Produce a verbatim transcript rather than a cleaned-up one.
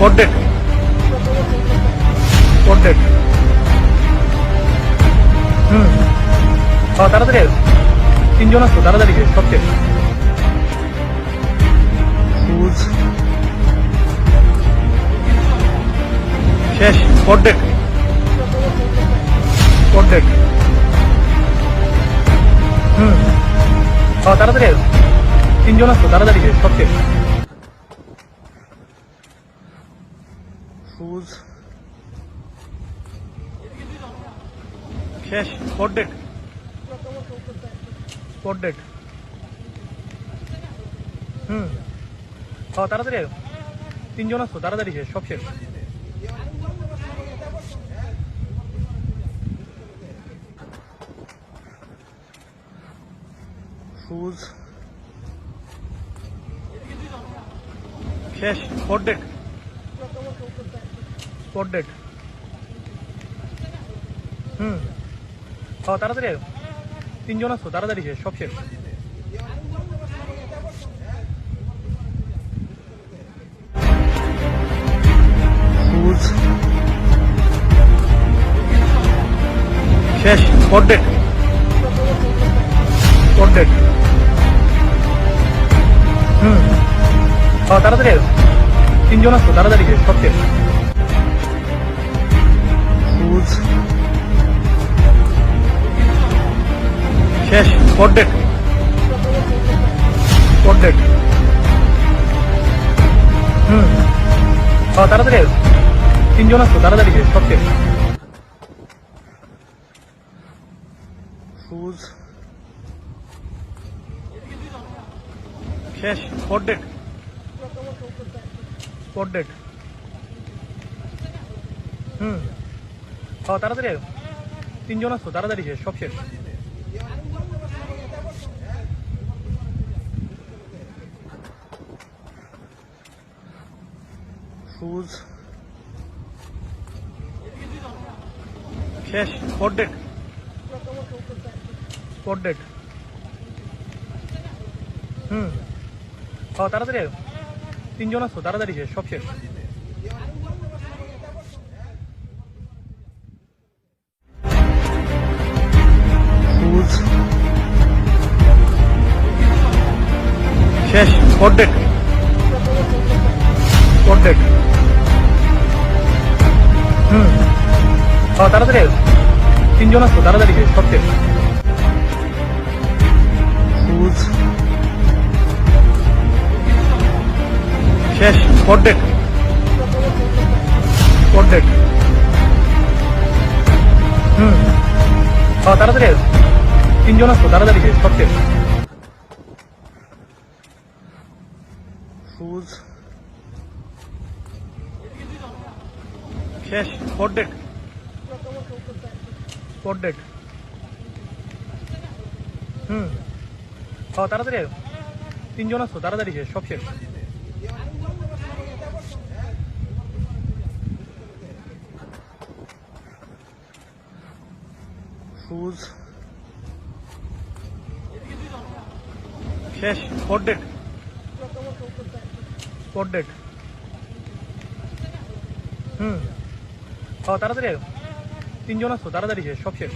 Spot dead. Spot dead. Hmm. Oh, তাড়াতাড়ি আয়। তিনজন আসো, তাড়াতাড়ি আয়, সব শেষ। Fuse। শেষ, spot dead। Spot dead। হুম। ও, তাড়াতাড়ি আয়। তিনজন আসো, তাড়াতাড়ি আয়, সব শেষ। Fuse। শেষ, spot dead। Spot dead। হুম। ও, তাড়াতাড়ি আয়। তিনজন আসো, তাড়াতাড়ি শেষ, সব শেষ। Fuse। শেষ, spot dead। Spot dead। হুম। ও, তাড়াতাড়ি আয়। তিনজন আসো, তাড়াতাড়ি শেষ, সব শেষ। Fuse। শেষ, spot dead। Spot dead। হুম। ও, তাড়াতাড়ি আয়। তিনজন আসো, তাড়াতাড়ি শেষ, সব শেষ। Fuse। শেষ, spot dead। Spot dead। হুম। ও, তাড়াতাড়ি আয়। তিনজন আসো, তাড়াতাড়ি শেষ, সব শেষ। Fuse। শেষ, spot dead। Spot dead। হুম। ও, তাড়াতাড়ি আয়। তিনজন আসো, তাড়াতাড়ি শেষ, সব শেষ। Fuse। শেষ, spot dead। Spot dead। হুম। ও, তাড়াতাড়ি আয়। তিনজন আসো, তাড়াতাড়ি শেষ, সব শেষ। Fuse। শেষ, spot dead। Spot dead। হুম। ও, তাড়াতাড়ি আয়। তিনজন আসো, তাড়াতাড়ি শেষ, সব শেষ। Fuse। শেষ, spot dead। Spot dead। হুম। ও, তাড়াতাড়ি আয়। তিনজন আসো, তাড়াতাড়ি শেষ, সব শেষ। Fuse। শেষ, spot dead। Spot dead। হুম। ও, তাড়াতাড়ি আয়। তিনজন আসো, তাড়াতাড়ি শেষ, সব শেষ। Fuse। শেষ, spot dead। Spot dead। হুম। ও, তাড়াতাড়ি আয়। তিনজন আসো, তাড়াতাড়ি শেষ, সব শেষ।